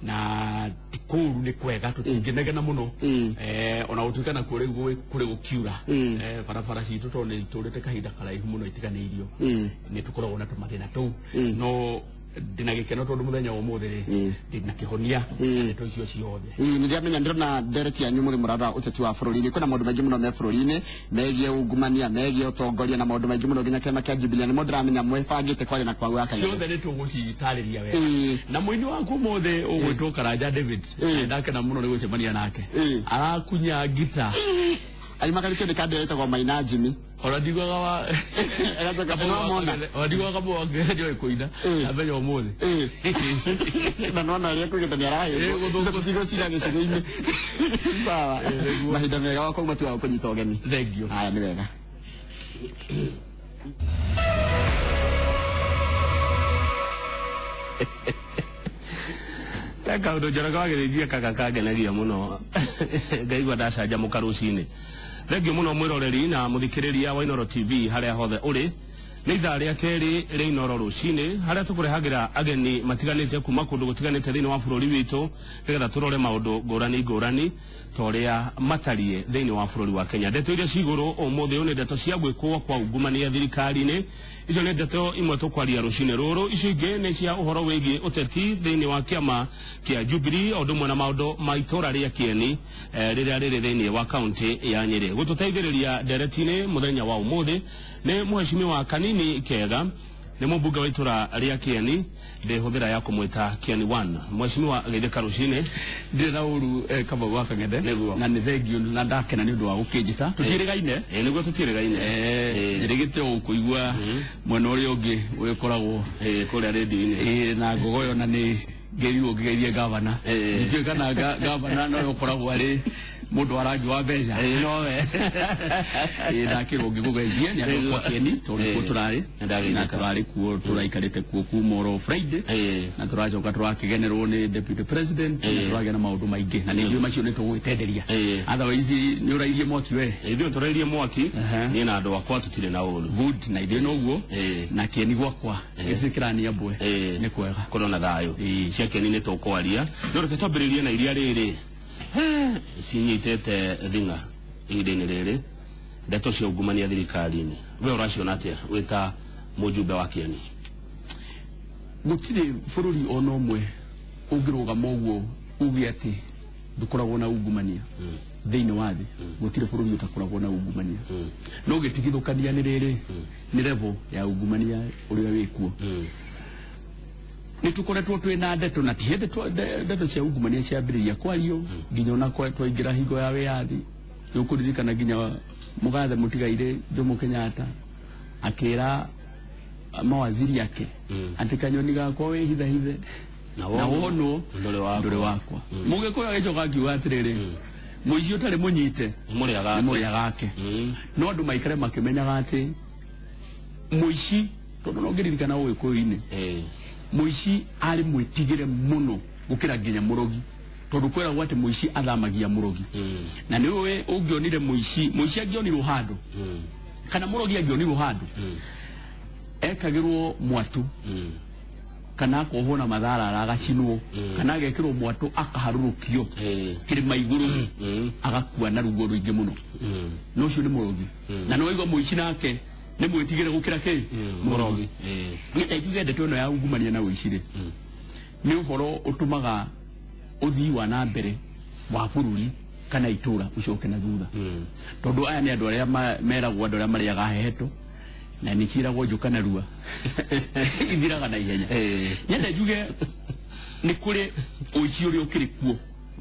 Na ti kũũru nĩ kwega tũtingĩnegena mũno ona gũtuĩka nakuo rĩu kũrĩ gũkiura barabara citũ tondũ nĩ itũrĩte kahinda karaihu mũno itiganĩirio nĩ tũkoragwo na tũmathĩna tũu no ndĩna gĩkeno tondũ mũthenya wa ũmũthĩ rĩ ndĩna kĩhonia ndeto icio ciothe. Nĩ ndĩramenya ndĩrona ndereti yanyu mũthĩ mũrarora ũteti wa bũrũri-inĩ kwĩna maũndũ maingĩ mũno me bũrũri-inĩ megiĩ ungumania megiĩ ũtongoria na maũndũ maingĩ mũno nginya kĩama kĩa Jubilee nĩmo ndĩramenya mwĩbangĩte kwaria na kwagwo ya Kanyari ciothe nĩ tũgũcitarĩria wega. Na mũini waku ũmũthĩ ũgwĩtwo Karanja David ndakena mũno nĩ gũcemania nake arakunya ngita aimakarĩtio nĩ kandĩ ĩtagwo Maina Jimmy ona ndiguaga wa ona ndiguaga mwange kũina amenya ũmũthĩ na nona ũrĩa kũgĩte nĩ arahĩngwo gĩcigo-inĩ. Sawa, mahinda mega wa kwauma tu wa kũnyita ũgeni. Thank you. Haya, nĩ wega. Kaũndũ Njoroge wa Gĩthĩnjia kaka kangenagia mũno ngaigua ndacanjamũka rũcinĩ. Thengiũ mũno mwĩroreri na mũthikĩrĩria wa Inooro TV harĩa hothe ũrĩ. Nĩ ithaa rĩa kerĩ rĩa Inooro rũcinĩ harĩa tũkũrehagĩra ageni matiganĩte kuma kũndũ gũtiganĩte thĩinĩ wa bũrũri witũ nĩgetha tũrore maũndũ ngũrani ngũrani ta ũrĩa matariĩ thĩinĩ wa bũrũri wa Kenya. Ndeto iria ci igũrũ ũmũthĩ ũyũ nĩ ndeto cia gwĩkwo kwa ungumania thirikari-inĩ. Icio nĩ ndeto imwe tũkwaria rũcinĩ rũrũ. Icio ingĩ nĩ cia ũhoro wĩgiĩ ũteti thĩinĩ wa kĩama kĩa Jubilee o ũndũ ũmwe na maũndũ ma itũra rĩa Kĩeni rĩrĩa rĩrĩ thĩinĩ wa kaũntĩ ya Nyĩrĩ. Gũtũteithĩrĩria ndereti-inĩ mũthenya wa ũmũthĩ nĩ mũheshimiwa Kanini Kega nĩ mũmbunge wa itũra rĩa Kĩeni ndĩhũthĩra ya kũmwĩta Kĩeni 1. Mheshimiwa geithĩka rũcinĩ. Ndirĩ na ũru Kamau wa Kang'ethe na nĩ thengiũ na ndakena nĩ ũndũ wa gũkĩnjĩta. Tũtiĩrĩgaine. Nĩguo tũtiĩrĩgaine. Njĩrĩgĩte gũkũigua mwena ũrĩa ũngĩ ũgĩkoragwo kũrĩa rĩndiũ-inĩ na ngogoyo na nĩ ngĩrirwo ngĩgeithie gavana. Ndiũĩ kana gavana no ũkoragwo arĩ mũndũ wa rangi wa mbeca. Nowe. Ndakĩrwo ngĩkũgeithia nĩ andũ akwa Kĩeni tondũ nĩkuo tũrarĩ na tũrarĩ kuo tũraikarĩte kuo kuma oro Friday na tũracoka tũrakĩgenerwo nĩ deputy president na tũragĩa na maũndũ maingĩ na nĩ njũĩ macio nĩ tũgwĩtenderia. Otherwise nĩ ũrairie mwaki we. Ithuĩ tũrairie mwaki niĩ na andũ akwa tũtirĩ na ũru. Good, na ithuĩ noguo na Kĩeni gwakwa gĩtirĩ kĩrania mbwe nĩ kwega kũrĩ na thayũ. Cia Kĩeni nĩ tũkwaria no reke twambĩrĩrie na iria rĩrĩ cinyitĩte thing'a ihinda-inĩ rĩrĩ ndeto cia ungumania thirikari-inĩ. We ũraciona atĩa wĩ ta mũjumbe wa Kĩeni? Gũtirĩ bũrũri ona ũmwe ũngĩrũgama ũguo uge atĩ ndũkoragwo na ungumania thĩinĩ wa thĩ. Gũtirĩ bũrũri ũtakoragwo na ungumania. No gĩtigithũkania nĩ rĩrĩ nĩ level ya ungumania ũrĩa wĩkuo. Nĩ tũkoretwo twĩ na ndeto na ti hĩndĩ ndeto cia ungumania ciambĩrĩria kwario nginya ona twaingĩra hingo ya wĩyathi. Nĩ ũkũririkana nginya mũgathe mũtigairĩ Jomo Kenyatta akĩra mawaziri ake atĩ kanyoni gakwa wĩhithahithe na wonwo ndũrĩ wakwa. Mũgĩkũyũ agĩcoka akiuga atĩrĩrĩ mũici ũtarĩ mũnyite nĩ mũrĩaga ake. No andũ maikare makĩmenyaga atĩ mũici tondũ no ngĩririkana ũgĩkũyũ-inĩ mũici arĩ mwĩtigĩre mũno gũkĩra nginya mũrogi tondũ kwĩragwo atĩ mũici athamagia mũrogi. Na nĩ ũĩ ũngĩonire mũici angĩonirwo handũ kana mũrogi angĩonirwo handũ ekagĩrwo mwatũ kana akohwo na matharara agacinwo kana agekĩrwo mwatũ akaharũrũkio kĩrĩma igũrũ agakua na ruo rũingĩ mũno. No ũcio nĩ mũrogi. Na nĩ waigua mũici nake nĩ mwĩtigĩre gũkĩra kĩ mũrogi. Nyende njuge ndeto ĩno ya ungumania na ũici rĩ nĩ ũhoro ũtũmaga ũthii wa na mbere wa bũrũri kana itũra ũcoke na thutha. Tondũ aya nĩ andũ arĩa meragwo andũ arĩa marĩaga heheto na nĩ ciĩragwo njũka narua ithiraga na ihenya. Nyende njuge nĩ kũrĩ ũici ũrĩa ũkĩrĩ kuo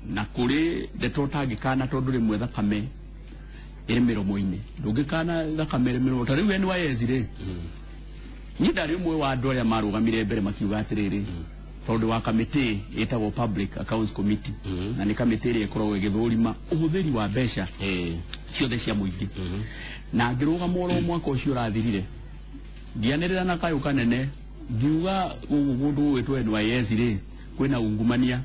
na kũrĩ ndeto ũtangĩkana tondũ rĩmwe thakame ĩrĩ mĩromo-inĩ. Ndũngĩkana thakame ĩrĩ mĩromo ta rĩu NYS rĩ niĩ ndarĩ ũmwe wa andũ arĩa marũgamire mbere makiuga atĩrĩrĩ tondũ wa kamĩtĩ ĩtagwo Public Accounts Committee na nĩ kamĩtĩ ĩrĩa ĩkoragwo ĩgĩthũrima ũhũthĩri wa mbeca ciothe cia mũingĩ. Na ngĩrũgama oro mwaka ũcio ũrathirire ngĩanĩrĩra na kayũ kanene ngiuga gũkũ kũndũ gũgwĩtwo NYS rĩ kwĩna ungumania.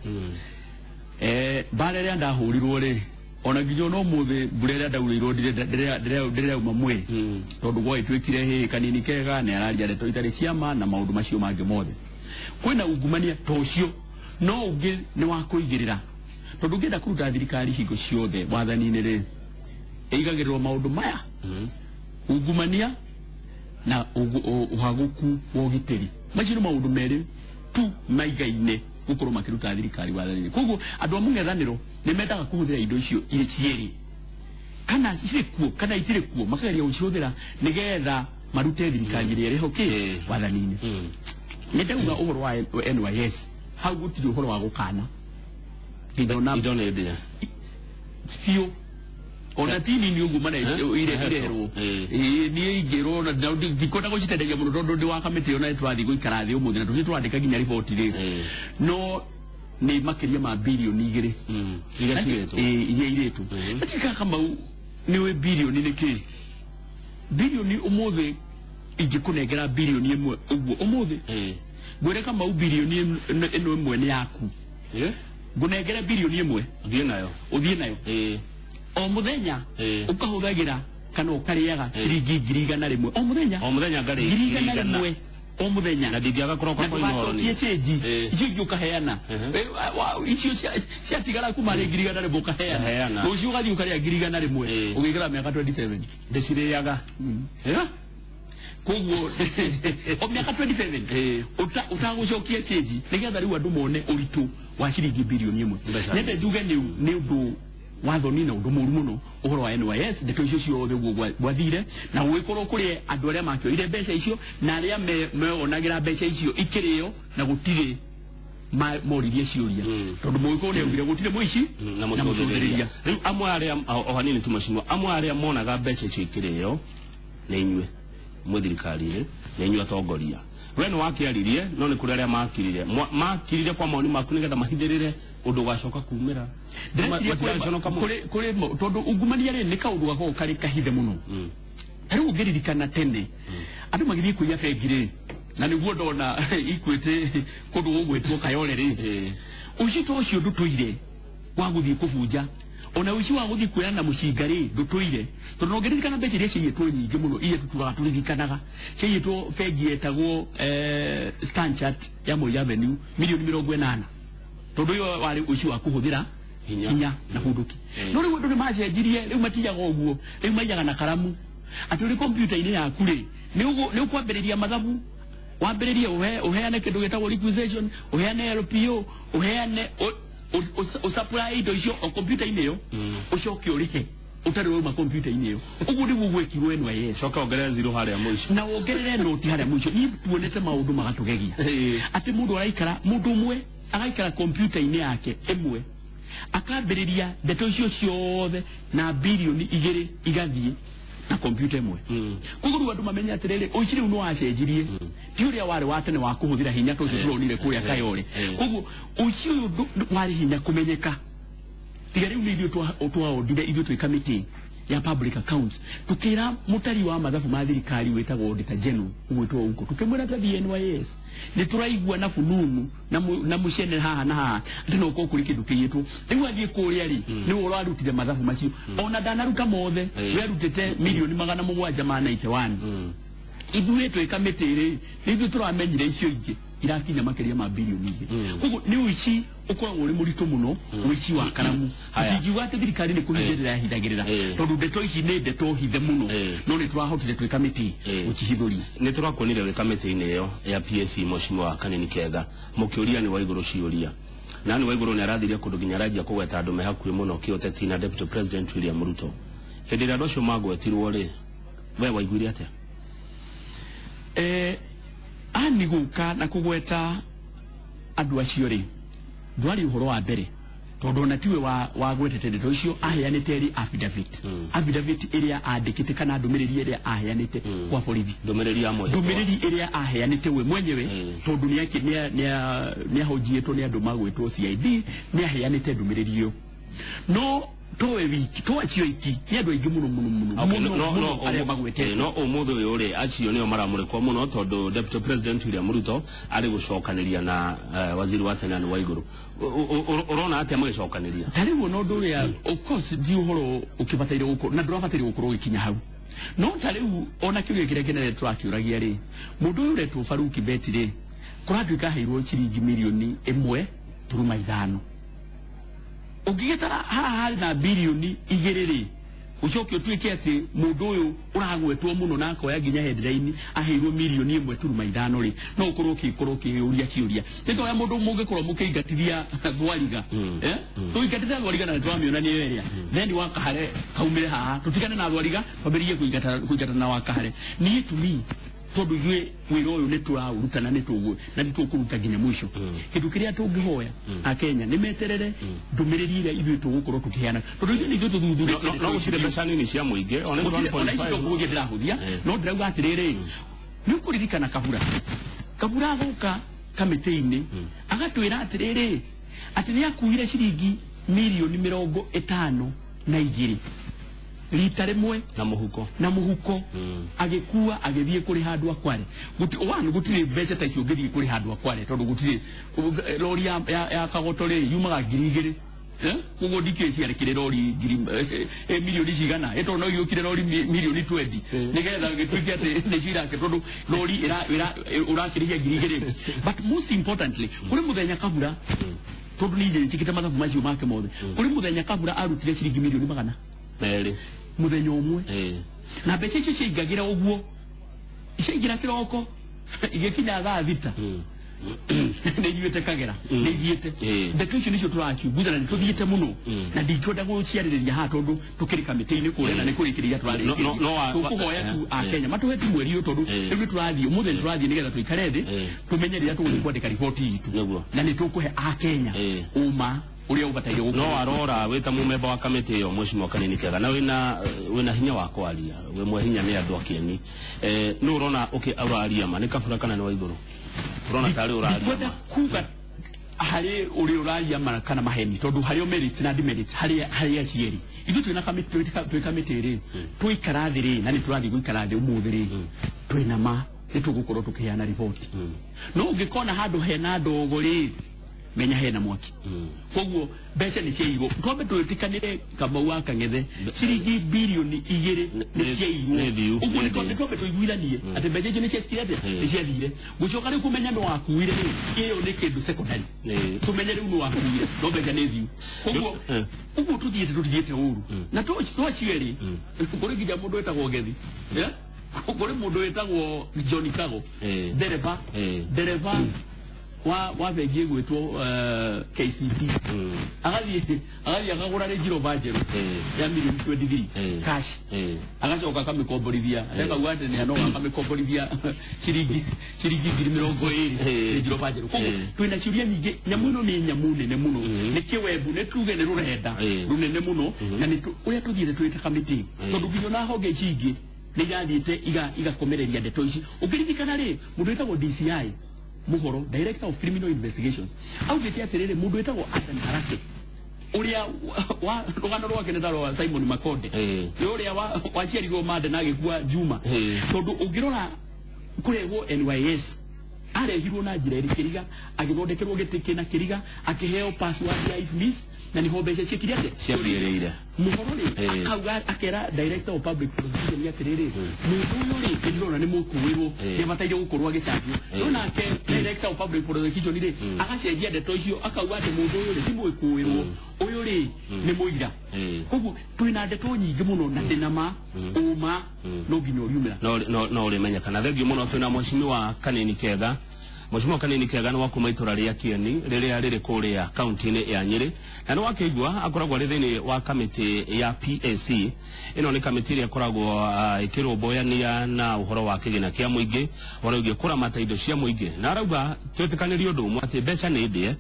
Mbara ĩrĩa ndahũrirwo rĩ ona nginya no mũthĩ mbura ĩrĩa ndaurĩirwo ndĩrauma mwĩrĩ tondũ gwagĩtuĩkire hĩĩ kanini kega nĩ araria ndeto itarĩ ciama na maũndũ macio mangĩ mothe. Kwĩna ungumania ta ũcio No ũngĩ nĩ wa kũigĩrĩra, tondũ ũngĩenda kũruta thirikari hingo ciothe wathani-inĩ rĩ, ĩigagĩrĩrwo maũndũ maya: ungumania na ũhagũku wa ũgitĩri. Macio nĩ maũndũ merĩ tu maigaine gũkorwo makĩruta thirikari wathani-inĩ. Koguo andũ a mũng'ethanĩro nĩ mendaga kũhũthĩra indo icio irĩ cierĩ, kana cirĩ kuo kana itirĩ kuo, makageria gũcihũthĩra nĩgetha marute thirikari ĩrĩa ĩrĩho kĩ wathani-inĩ. Nĩ ndauga ũhoro wa NYS hau gũtirĩ ũhoro wa gũkana indo na indo nĩ ndĩa biũ, ona ti nini ũguo mana irerwo niĩ ingĩrwo na ndikwenda gũcitenderia mũno tondũ ndĩ wa kamĩtĩ ĩyo na nĩtũrathiĩ gũikara thĩ ũmũthĩ na tũthiĩ tũrandĩka nginya riboti rĩ, no nĩ makĩria ma birioni 2 iria cirĩtwo. Iria irĩtwo. Na ti Kamau nĩ ũĩ birioni nĩ kĩ? Birioni ũmũthĩ ingĩkũnengera birioni 1 ũguo ũmũthĩ ngwĩre Kamau birioni ĩno 1 nĩ yaku, ngũnengere birioni 1 ũthiĩ nayo, ũthiĩ nayo o muthenya, ukahuthagira kana ukariaga ciringi 100,000 o muthenya, o muthenya ngarĩ 100,000 o muthenya, na ndingĩaga kũroka kwa inoro ni change icio ingĩ ukaheana, icio ciatigara kuma rĩ 100,000 ukaheana, rũciũ ũgathiĩ ũkarĩa 100,000 ũgĩikara mĩaka 27 ndĩcirĩaga. Koguo o mĩaka 27 ũtagũcokia change nĩgetha rĩu andũ mone ũritũ wa ciringi birioni 1. Nyende njuge nĩ ũndũ wathoni na ũndũ mũru mũno ũhoro wa NYS, ndeto icio ciothe ũguo gwathire na gũgĩkorwo kũrĩ andũ arĩa makĩoire mbeca icio na arĩa meonagĩra mbeca icio ikĩrĩo na gũtirĩ moririe ciũria, tondũ mũgĩkorwo nĩ augire gũtirĩ mũici na mũcũthĩrĩria. Rĩu amwe arĩa o hanini tu macimwa, amwe arĩa monaga mbeca icio ikĩrĩo nĩ inyuĩ mwĩ thirikari-inĩ, nĩ inyuĩ atongoria. We nĩ wakĩaririe, no nĩ kũrĩ arĩa makirire makirire kwa maoni maku nĩgetha mahithĩrĩre ũndũ ũgacoka kumĩra. Kũrĩ tondũ ungumania rĩ nĩ kaũndũ gakoragwo karĩ kahithe mũno. Ta rĩu ũngĩririkana tene andũ magĩthiĩ kũiya bengi rĩ, na nĩguo ndona Equity kũndũ gũgwĩtwo Kayole rĩ, ũici ta ũcio ndũtũire wa gũthiĩ kũbunja, ona ũici wa gũthiĩ kuoya na mũcinga rĩ ndũtũire, tondũ no ngĩririkana mbeca iria ciaiyĩtwo nyingĩ mũno iria tũtũraga tũririkanaga ciaiyĩtwo bengi yetagwo Stanchart ya Moi Avenue milioni 80, tondũ ũyũ warĩ ũici wa kũhũthĩra hinya na bunduki. No rĩu andũ nĩ macenjirie, rĩu matiyaga ũguo, rĩu maiyaga na karamu. Atĩ ũrĩ kompiuta-inĩ yaku rĩ, nĩ ũkwambĩrĩria mathabu, wambĩrĩrie ũheane kĩndũ gĩtagwo requisition, ũheane LPO, ũheane ũsupply indo icio o kompiuta-inĩ ĩyo, ũcoke ũrĩhe ũtarĩ wauma kompiuta-inĩ ĩyo. Ũguo nĩguo gwekirwo NYS. Coka ongerere zero harĩa mũico na wongerere noti harĩa mũico. Niĩ tuonete maũndũ magatũgegia atĩ mũndũ araikara, mũndũ ũmwe agaikara kompiuta-inĩ yake ĩmwe akambĩrĩria ndeto icio ciothe na birioni 2 igathiĩ na kompiuta ĩmwe. Koguo rĩu andũ mamenye atĩrĩrĩ, ũici rĩu nĩ wacenjirie, ti ũrĩa warĩ wa tene wa kũhũthĩra hinya ta ũcio tũronire kũrĩa Kayole. Koguo ũici ũyũ warĩ hinya kũmenyeka, tiga rĩu nĩ ithuĩ twaondire, ithuĩ twĩ kamĩtĩ ya public accounts tukira mutari wa mathabu ma thirikari wetagwo Auditor General ugwitwo uko, tukimwira ta NYS ni turaigua na fununu na mucene haha na haha ati no ko kuri kindu kiyitwo. Riu athie kuria ri ni we urarutire mathabu macio, ona ndanaruta mothe, we arutite milioni 791. Ithuĩ twĩ kamĩtĩ rĩ, nĩ ithuĩ tũramenyire icio ingĩ irakinya makĩria ma birioni 2. Koguo nĩ ũici ũkoragwo ũrĩ mũritũ mũno, ũici wa karamu. Ingiuga atĩ thirikari nĩ kũhithĩrĩra yahithagĩrĩra, tondũ ndeto ici nĩ ndeto hithe mũno, no nĩ tũrahotire twĩ kamĩtĩ gũcihithũria. Nĩ tũrakuonire wĩ kamĩtĩ-inĩ ĩyo ya PSC Mheshimiwa Kanini Kega mũkĩũria nĩ Waigũrũ ciũria, na nĩ Waigũrũ nĩ arathire kũndũ nginya aranjia kũgweta andũ me hakuhĩ mũno kĩũteti na Deputy President William Ruto. Hĩndĩ ĩrĩa andũ acio magwetirwo rĩ, we waiguire atĩa? Ani gũka na kũgweta andũ acio rĩ, ndwarĩ ũhoro wa mbere, tondũ ona tiwe wagwetete ndeto icio, aheanĩte ĩrĩ affidavit, affidavit ĩrĩa andĩkĩte kana ndũmĩrĩri ĩrĩa aheanĩte kwa borithi, ndũmĩrĩri ya mwĩhĩtwa, ndũmĩrĩri ĩrĩa aheanĩte we mwenyewe, tondũ nĩahũnjiĩtwo nĩ andũ magwĩtwo CID, nĩaheanĩte ndũmĩrĩri ĩyo. No towe wiki to acio iki ni andũ aingĩ mũno mũno mũno mũno arĩa magwetete. No ũmũthĩ ũyũ rĩ, acio nĩo maramũrĩkwo mũno tondũ Deputy President William Ruto arĩ gũcokanĩria na waziri wa tene Anne Waigũrũ. Ũrona atĩa magĩcokanĩria? Ta rĩu ona ũndũ ũrĩa of course ti ũhoro ũkĩbataire gũkorwo na ndũrabataire gũkorwo ũgĩkinya hau, no ta rĩu ona kĩũria kĩrĩa kĩnene tũrakĩũragia rĩ, mũndũ ũyũ ũretwo Farouk Bett rĩ, kũratuĩka aheirwo ciringi milioni 1 turuma 5. Ũngĩgĩtara haha harĩ na bilioni 2 rĩ, ucoke utuike ati mundu uyu uragwetwo muno na akoya nginya headline aheirwo milioni 1.5 ri, no ukorwo ukikorwo ukiuria ciuria ni toya mundu mungikorwo mukiingatithia thwariga, tuingatithia thwariga na twamiona ni area then wakahare kaumire haha tutigane na thwariga twambiririe kuingata na wakahare. Ni to me tondu ithuĩ wĩra ũyũ nĩ tũraũruta na nĩ tũguo na nĩ tũkũruta nginya mũico. Kĩndũ kĩrĩa tũngĩhoya Akenya nĩ meterere ndũmĩrĩri ĩrĩa ithuĩ tũgũkorwo tũkĩheana, tondũ ithuĩ nĩ ithuĩ tũthuthurĩtie. No gũtirĩ mbeca nini cia mũingĩ ona 1.5 icio kũhũthia ndĩrahũthia, no ndĩrauga atĩrĩrĩ, nĩ ũkũririkana Kabura agoka kamĩtĩ-inĩ agatwĩra atĩrĩrĩ atĩ nĩ akuire ciringi milioni 52 rita rĩmwe na mũhuko, agĩkua agĩthiĩ kũrĩ handũ akware. Gũtirĩ mbeca ta icio ũngĩthiĩ kũrĩ handũ akware, tondũ gũtirĩ rori ya Kagoto rĩ yumaga 2000, koguo ndikĩrĩ ciarĩkĩrĩ rori milioni cigana, ĩtondũ no igĩũkire rori milioni 20 nĩgetha gĩtuĩke atĩ nĩcio irake, tondũ rori ũrakĩrĩhia 2000. But most importantly, kũrĩ mũthenya Kabura, tondũ niĩ njĩkĩte mathabu macio make mothe, kũrĩ mũthenya Kabura arutire ciringi milioni 200 muthenya umwe, na mbeca icio ciaingagĩra ũguo, ciaingĩra kĩroko igĩkinya thaa 6 nĩ ithiĩte Kagera, nĩ ithiĩte. Ndeto icio nĩcio tũrachunguza na nĩ tũthiĩte mũno, na ndingĩenda gũciarĩrĩria haha tondũ tũkĩrĩ kamĩtĩ-inĩ kũrĩa na nĩ kũrĩkĩrĩria tũrarĩkĩrĩria. Tũkũhoya tu Akenya matũhe tu mweri ũyũ, tondũ rĩu nĩ tũrathiĩ ũmũthĩ, nĩ tũrathiĩ nĩgetha tũikare thĩ tũmenye rĩrĩa tũgũthiĩ kwandĩka riboti itũ, na nĩ tũkũhe Akenya ũma uria ubataire gukorwo. No arora wita mumemba wa kamiti iyo mheshimiwa Kanini Kega, na wina hinya wa kwaria, we mwe hinya ni andu akieni, no urona uki uraria ma ni Kabura kana ni Waiguru urona tari uraria kwenda kuga hari uri uraria ma kana maheni, tondu hari merits na demerits hari acieri. Ithuĩ twina kamiti, twi kamiti ri tuikara thi ri na ni turathi guikara thi umuthi ri twina ma ni tugukorwo tukiheana riboti. No ungikona handu hena ndogo ri menya hena mwaki. Koguo mbeca nĩ ciairwo, twambe twĩtĩkanĩre Kamau wa Kang'ethe ciringi bilioni 2 nĩ ciairwo. Ũguo nĩ twambe tũiguithanie atĩ mbeca icio nĩ ciatikire atĩa, nĩ ciathire. Gũcoka rĩu kũmenya nĩ wakuire rĩ, ĩyo nĩ kĩndũ secondary, tũmenye rĩu nĩ wakuire, no mbeca nĩ thiu. Koguo ũguo tũthiĩte tũthiĩte ũru na twacio rĩ, kũrĩ nginya mũndũ wĩtagwo Ngethi, kũrĩ mũndũ wĩtagwo John Kago, ndereba wa bengi ĩgwĩtwo KCB, agathiĩ akagũra Range Rover njerũ ya milioni 23 cash, agacoka akamĩkomborithia, akauga atĩ nĩ anoga, akamĩkomborithia ciringi 20,000 Range Rover njerũ. Koguo twĩna ciũria nyingĩ. Nyamũ ĩno nĩ nyamũ nene mũno, nĩ kĩwembu, nĩ tuge nĩ rũrenda rũnene mũno, na nĩ ũrĩa tũthiĩte twĩta kamĩtĩ, tondũ nginya ona honge ici ingĩ nĩ irathiĩte igakomereria ndeto ici. Ũngĩririkana rĩ, mũndũ wĩtagwo DCI Muhoro, Director of Criminal Investigation, augĩte atĩrĩrĩ, mũndũ wĩtagwo Adan Harake, ũrĩa wa rũgano rwake nĩ ta rwa Simon Makonde, nĩ ũrĩa waciarirwo Mande na agĩkua Juma, tondũ ũngĩrora kũrehwo NYS arehirwo na njĩra ĩrĩ Kĩriga, agĩthondekerwo gĩtĩ kĩna Kĩriga, akĩheo password ya IFMIS, na niho mbeca ciekire atĩa, ciambĩrĩire. Muhoro rĩ akauga, akera Director of Public Prosecution atĩrĩrĩ, mũndũ ũyũ rĩ nĩ ndĩrona nĩ mũkũĩrwo, nĩ abataire gũkorwo agĩcanjwo. No nake Director of Public Prosecution rĩ agacenjia ndeto icio, akauga atĩ mũndũ ũyũ rĩ ti mũkũĩrwo, ũyũ rĩ nĩ mũira. Koguo twĩna ndeto nyingĩ mũno na ndĩna ma ũma no nginya ũriumĩra no ũrĩmenyekana. Thengiũ mũno. Twĩna mheshimiwa Kanini Kega. Mheshimiwa Kanini Kega nĩ wa kuma itũra rĩa Kieni rĩrĩa rĩrĩ kũrĩa kaunti-inĩ ya Nyĩrĩ, na nĩ wakĩigua akoragwo arĩ thĩinĩ wa kamĩtĩ ya PAC. Ĩno nĩ kamĩtĩ ĩrĩa ĩkoragwo ĩkĩrũmbũyania na ũhoro wa kĩgĩna kĩa mũingĩ, ũhoro wĩgiĩ kũramata indo cia mũingĩ, na arauga twĩtĩkanĩrie ũndũ ũmwe atĩ mbeca nĩ ndĩe,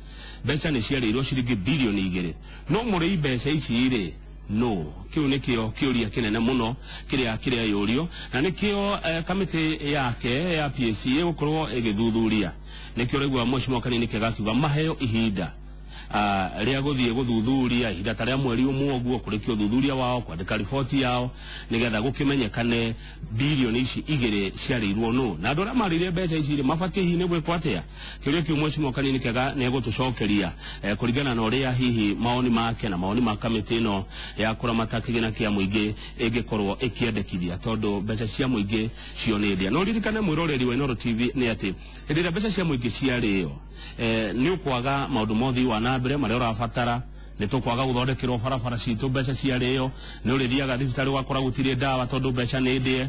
mbeca nĩ ciarĩirwo ciringi bilioni 2, no mũrĩi mbeca ici rĩ no kiu nikio kiuria kinene muno kiria kiria yurio, na nikio kamiti yake ya PAC igukorwo igithuthuria. Nikio raigua mheshimiwa Kanini Kega akiuga maheo ihinda ria guthie guthuthuria, ihinda ta ria mweri umwe uguo kurikia uthuthuria wao, kwandika riboti yao nigetha gukimenyekane bilioni ici 2 ciarĩirwo no, na andu aria marĩire mbeca ici rĩ mabatie hihi nĩ gwĩkwo atĩa. Kĩũria kĩu mheshimiwa Kanini Kega nĩ egũtũcokeria kũringana na ũrĩa hihi maoni make na maoni ma kamĩtĩ ĩno ya kũramata kĩgĩna kĩa mũingĩ ĩngĩkorwo ĩkĩendekithia, tondũ mbeca cia mũingĩ cio nĩ ndĩa. No ririkane mwĩroreri wa Inooro TV nĩ atĩ hĩndĩ ĩrĩa mbeca cia mũingĩ ciarĩo Nĩ ũkwaga maũndũ mothe wa na mbere marĩa ũrabatara, nĩ tũkwaga gũthondekerwo barabara citũ mbeca ciarĩo, nĩ ũrĩthiaga thibitarĩ ũgakora gũtirĩ ndawa tondũ mbeca nĩ ndĩe.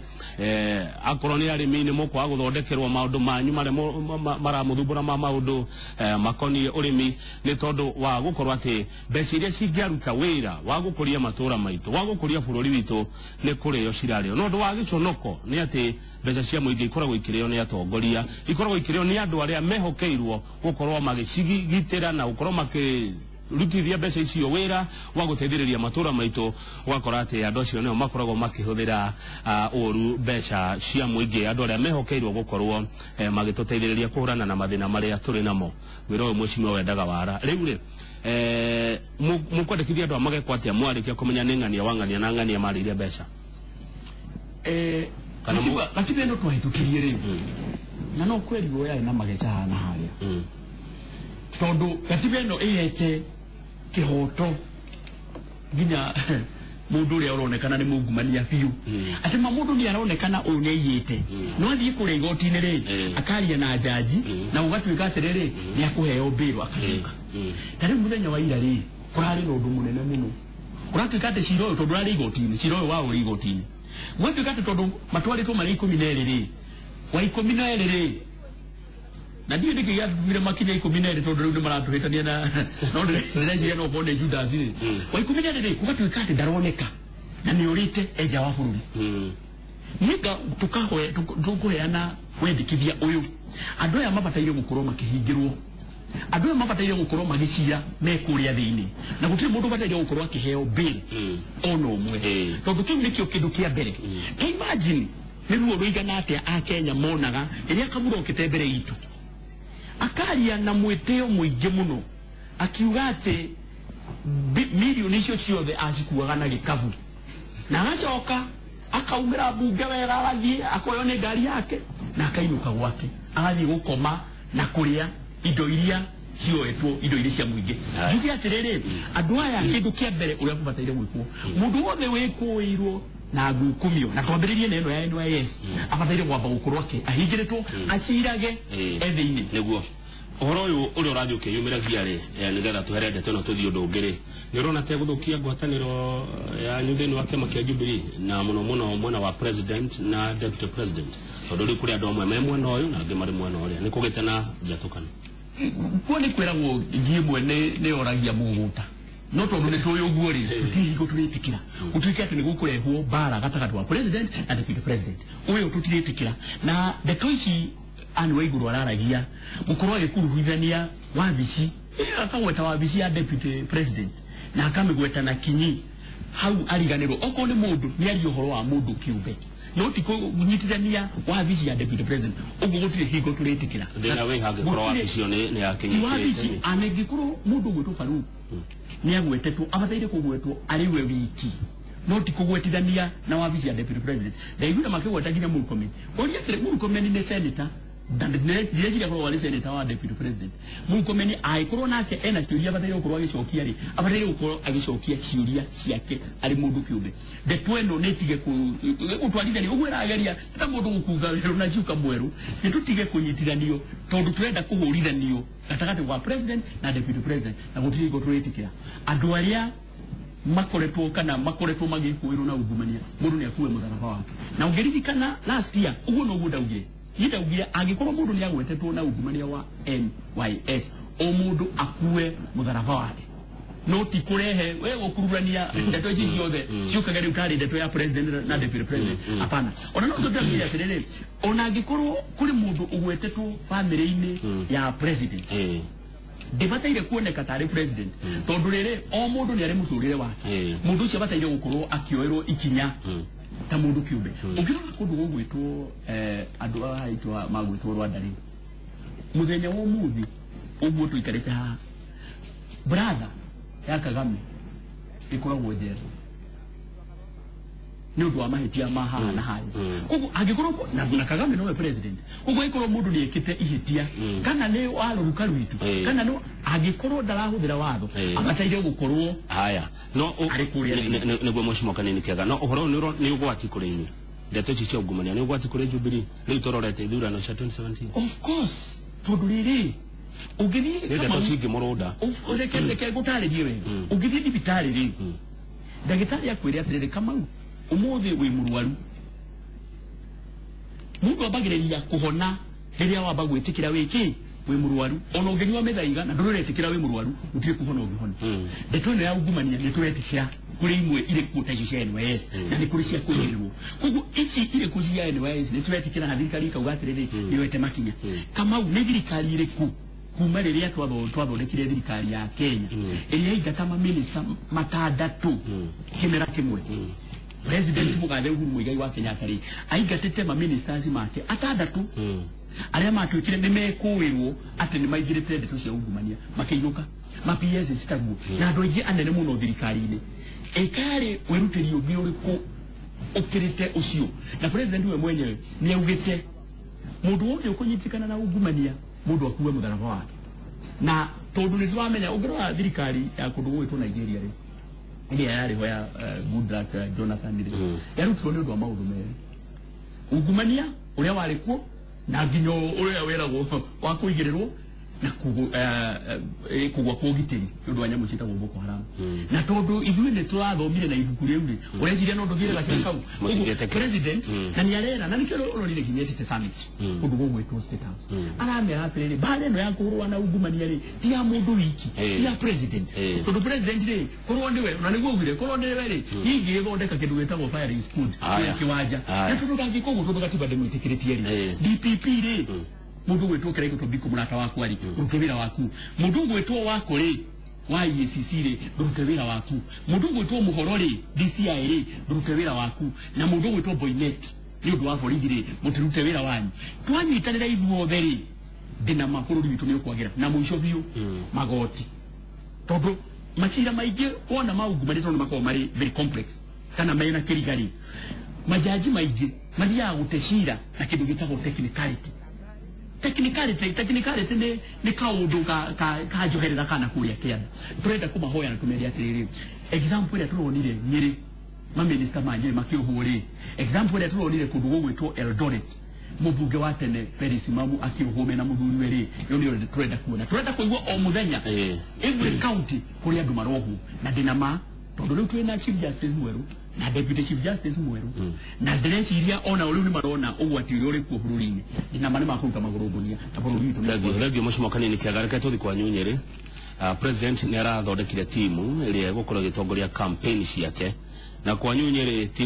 Akorwo nĩ arĩmi nĩ mũkwaga gũthondekerwo maũndũ manyu marĩa maramũthumbũra ma maũndũ makoniĩ ũrĩmi, nĩ tondũ wa gũkorwo atĩ mbeca iria cingĩaruta wĩra wa gũkũria matũũra maitũ, wa gũkũria bũrũri witũ, nĩ kũrĩo cirarĩo. No ũndũ wa gĩconoko nĩ atĩ mbeca cia mũingĩ ikoragwo ikĩrĩo nĩ atongoria, ikoragwo ikĩrĩo nĩ andũ arĩa mehokeirwo gũkorwo magĩcigitĩra na gũkorwo makĩ rutithia mbeca icio wĩra wa gũteithĩrĩria matũra maitũ. Ũgakora atĩ andũ acio nĩo makoragwo makĩhũthĩra ũru mbeca cia mũingĩ, andũ arĩa mehokeirwo gũkorwo magĩtũteithĩrĩria kũhũrana na mathĩna marĩa tũrĩ namo. Wĩra ũyũ mheshimiwa wendaga wara rĩu rĩ, mũkwandĩkithia andũ a magekwo atĩa mwarĩkia kũmenya nĩ ng'ania wa ng'ania na ng'ania marĩire mbeca? Katiba ĩno twahĩtũkirie rĩu na no kwerirwo yarĩ na mageca haha na harĩa, tondũ katiba ĩno ĩhete kĩhoto nginya mũndũ ũrĩa ũronekana nĩ mungumania biũ, atĩ ma mũndũ nĩ aronekana ũyũ nĩ aiyĩte, no athiĩ kũrĩa igoti-inĩ rĩ, akaria na njaji na gũgatuĩka atĩrĩrĩ nĩ akũheo mbĩrũ akainũka. Ta rĩu mũthenya wa ira rĩ, kũrarĩ na ũndũ mũnene mũno, kũratuĩka atĩ cira ũyũ tondũ ũrarĩ igoti-inĩ, cira ũyũ wao ũrĩ igoti-inĩ, gũgatuĩka atĩ tondũ matwarĩtwo marĩ 12 rĩ, wa 12 rĩ, na ndiũ nĩkĩ gĩatũmire makinya 12 tondũ rĩu nĩ maratũhĩtania na no ndĩreciria no ũkorwo nĩ Judas rĩ, wa 12 rĩ, gũgatuĩka atĩ ndaroneka na nĩ ũrĩte enja wa bũrũri. Niĩ tũkũheana wendekithia ũyũ, andũ aya mabataire gũkorwo makĩhingĩrwo, andũ aya mabataire gũkorwo magĩcira me kũrĩa thĩinĩ, na gũtirĩ mũndũ ũbataire gũkorwo akĩheo bail ona ũmwe, tondũ kĩu nĩkĩo kĩndũ kĩa mbere. Ta imagine nĩ ruo rũigana atĩa Akenya monaga rĩrĩa Kamura okĩte mbere itũ akaria na mwĩtĩo mũingĩ mũno akiuga atĩ milioni icio ciothe acikuaga na gĩkabu, na agacoka akaumĩra mbunge wega, agathiĩ akoywo nĩ ngari yake na akainũka gwake, agathiĩ gũkoma na kũrĩa indo iria cioetwo, indo iria cia mũingĩ. Njuge atĩrĩrĩ, andũ aya kĩndũ kĩa mbere ũrĩa kũbataire gwĩkwo, mũndũ wothe wĩkũĩirwo na ngukumio na twambĩrĩrie na ĩno ya NYS abataire kwamba gũkorwo ahingĩrĩtwo acirage e thĩinĩ. Nĩguo ũhoro ũyũ ũrĩa ũrathiĩ ũkĩyumĩragia rĩ, nĩgetha tũhere ndeto ĩno tũthiĩ ũndũ ũngĩ rĩ, nĩ ũrona te gũthũkia ngwatanĩro yanyu thĩinĩ wa kĩama kĩa Jubilee, na mũno mũno mwena wa president na deputy president, tondũ rĩu kũrĩ andũ amwe me mwena ũyũ na angĩ marĩ mwena ũrĩa, nĩ kũgĩte na njatũkano? Kuo nĩ kwĩragwo ngi ĩmwe nĩ yoragia mũgũta, no tondũ nĩ tũĩ ũguo rĩ, tũtirĩ hingo tũrĩtĩkĩra gũtuĩke atĩ nĩ gũkũrehwo mbara gatagatĩ wa president na deputy president. Ũyũ tũtirĩtĩkĩra. Na ndeto ici Anne Waiguru araragia gũkorwo agĩkuruhithania wabici, akagweta wabici ya deputy president na akamĩgweta na kinyi, hau ariganĩrwo. Okorwo nĩ mũndũ nĩ aria ũhoro wa mũndũ kĩũmbe, no ti kũnyitithania wabici ya deputy president, ũguo gũtirĩ hingo tũrĩtĩkĩra. Thĩna wĩ hangĩkorwo wabici ĩyo nĩ ya Ti wabici, anangĩkorwo mũndũ ũgwĩtwo Farouk nĩ agwetetwo, abataire kũgwetwo arĩ we wiki, no ti kũgwetithania na wabici ya deputy president. Ndaiguire makĩgweta nginya Murkomen. Ũria atĩrĩ, Murkomen nĩ senator, ndĩreciria korwo arĩ senator wa deputy president. Murkomen angĩkorwo nake ena ciũria abataire gũkorwo agĩcokia rĩ, abataire gũkorwo agĩcokia ciũria ciake arĩ mũndũ kĩũmbe. Ndeto ĩno nĩ ĩtige gũtwarithania ũguo ĩrageria ta mũndũ gũkunga werũ na cuka mwerũ, nĩ tũtige kũnyitithanio tondũ tũrenda kũhũrithanio gatagatĩ wa president na deputy president, na gũtirĩ hingo tũrĩtĩkĩra andũ arĩa makoretwo kana makoretwo magĩkũĩrwo na ungumania, mũndũ nĩ akue mũtharaba wake. Na ũngĩririkana last year ũguo noguo ndaugire, niĩ ndaugire angĩkorwo mũndũ nĩ agwetetwo na ungumania wa NYS, o mũndũ akue mũtharaba wake, no ti kũrehe we gũkururania ndeto ici ciothe ciũkaga rĩu tarĩ ndeto ya president na deputy president. Hapana. Ona no tũndagire atĩrĩrĩ, ona angĩkorwo kũrĩ mũndũ ũgwetetwo famĩlĩ-inĩ ya president, ndĩbataire kuoneka tarĩ president, tondũ rĩrĩ o mũndũ nĩ arĩ mũtũrĩre wake, mũndũ ũcio abataire gũkorwo akĩoerwo ikinya ta mũndũ kĩũmbe. Ũngĩrora kũndũ gũgwĩtwo andũ aya aitũ magwĩtwo Rwanda rĩ, mũthenya wa ũmũthĩ ũguo tũikarĩte haha, brother ya Kagame ĩkoragwo njera nĩ ũndũ wa mahĩtia ma haha na harĩa. Koguo angĩkorwo na Kagame nowe president, koguo angĩkorwo mũndũ nĩ ekĩte ihĩtia kana nĩ wa rũruka rwitũ kana nĩ angĩkorwo ndarahũthĩra watho, abataire gũkorwo haya no arĩ kũrĩa. Nĩguo mũcimo kanini kĩega. No ũhoro ũyũ nĩ ũgwati kũrĩ inyuĩ, ndeto ici cia ungumania nĩ ũgwati kũrĩ Jubilee rĩu tũrorete ithurano cia 2017? Of course, tondũ rĩrĩ Ũngĩthiĩ Nĩ ndeto cingĩmũrũnda. Reke ngũtarĩrie wega. Ũngĩthiĩ thibitarĩ rĩ, ndagĩtarĩ akwĩre atĩrĩrĩ, Kamau, ũmũthĩ wĩ mũrwaru. Mũndũ ambagĩrĩria kũhona rĩrĩa wamba gwĩtĩkĩra wĩ kĩ, wĩ mũrwaru. Ona ũngĩnyua mĩthaiga na ndũrĩ ũretĩkĩra wĩ mũrwaru, gũtirĩ kũhona ũngĩhona. Ndeto ĩno ya ungumania nĩ tũretĩkĩra kũrĩ imwe irĩ kuo ta icio cia NYS, na nĩ kũrĩ cia kũigĩrĩrwo. Koguo ici irĩ kuo cia NYS nĩ tũretĩkĩra, na thirikari ĩkauga atĩrĩrĩ, nĩ yoete makinya. Kamau, nĩ thirikari ĩrĩkũ kuma rĩrĩa twathondekire thirikari ya Kenya ĩrĩa yaingata maminista matandatũ kĩmera kĩmwe? President Mugathe Uhuru Muigai wa Kenyatta rĩ, aingatĩte maministers make atandatũ arĩa matuĩkire nĩ mekũĩrwo atĩ nĩ maingĩrĩte ndeto cia ungumania, makĩinũka. Ma PS citaguo na andũ aingĩ anene mũno thirikari-inĩ. Ĩkarĩ wĩrutĩri ũngĩ ũrĩkũ ũkĩrĩte ũcio? Na president we mwenyewe nĩ augĩte mũndũ wothe ũkũnyitĩkana na ungumania, mũndũ akue mũtharaba wake. Na tondũ nĩ tũramenya, ũngĩrora thirikari ya kũndũ gũgwĩtwo Nigeria rĩ, ĩrĩa yarĩ ho ya Goodluck Jonathan rĩ, yarutirwo nĩ ũndũ wa maũndũ merĩ: ungumania ũrĩa warĩ kuo na nginya ũrĩa wĩragwo wa kũigĩrĩrwo na kũgwa kwa ũgitĩri nĩ ũndũ wa nyamũ ciĩtagwo Boko Haram. Na tondũ ithuĩ nĩ tũrathomire na ibuku rĩu rĩ, ũreciria no ndũthiire gacĩra kau? Ũguo, Mũtingĩtĩkĩra. President na nĩ arera, na nĩkĩo ũrorire nginya etĩte summit kũndũ gũgwĩtwo State House, aramera atĩrĩrĩ, mbara ĩno ya kũrũa na ungumania rĩ, ti ya mũndũ wiki, ti ya president. Tondũ president rĩ, korwo nĩwe, na nĩguo augire, korwo nĩwe rĩ, ingĩgĩthondeka kĩndũ gĩtagwo firing squad Aya. kũrĩa kĩwanja. Aya. Na tondũ ndangĩka ũguo, tondũ gatiba ndĩmwĩtĩkĩrĩtie rĩ, DPP rĩ, mũndũ ũgwĩtwo Kĩraiko Tobiko, mũrata wakwa rĩ, ũrute wĩra waku. Mũndũ ũgwĩtwo wako rĩ, wa EACC rĩ, ndũrute wĩra waku. Mũndũ ũgwĩtwo Mũhoro rĩ, DCI rĩ, ndũrute wĩra waku. Na mũndũ ũgwĩtwo Boinet nĩ ũndũ wa borithi rĩ, mũtirute wĩra wanyu. Twanyitanĩra ithuothe rĩ, ndĩna ma bũrũri witũ nĩ ũkwagĩra. Na mũico biũ, magoti, tondũ macira maingĩ wona maungumania, tondũ makoragwo marĩ very complex kana mena kĩriga rĩ, majaji maingĩ mathiaga gũte cira na kĩndũ gĩtagwo technicality. Technicality nĩ kaũndũ ka njoherera kana kũrĩa kĩanda. Tũrenda kũmahoya na tũmere atĩrĩrĩ, example ĩrĩa tũronire Nyĩrĩ, maminista ma Nyĩrĩ makĩohwo rĩ, example ĩrĩa tũronire kũndũ gũgwĩtwo Eldoret, mũmbunge wa tene Peris Mamu akĩohwo mena mũthuriwe rĩ, ĩyo nĩyo tũrenda kuona. Tũrenda kũigua o mũthenya every county kũrĩ andũ marohwo. Na ndĩna ma, tondũ rĩu twĩna chief justice mwerũ na deputy chief justice mwerũ, na ndĩreciria ona rĩu nĩ marona ũgwati ũrĩa ũrĩ kuo bũrũri-inĩ, ndĩna ma nĩ makũruta magũrũ ngũnia na bũrũri witũ nĩ Thengio, thengio mũcimo kanini kĩaga. Reke tũthi kwanyu Nyĩrĩ. President nĩ arathondekire timu ĩrĩa ĩgũkorwo ĩgĩtongoria campaign ciake, na kwanyu Nyĩrĩ.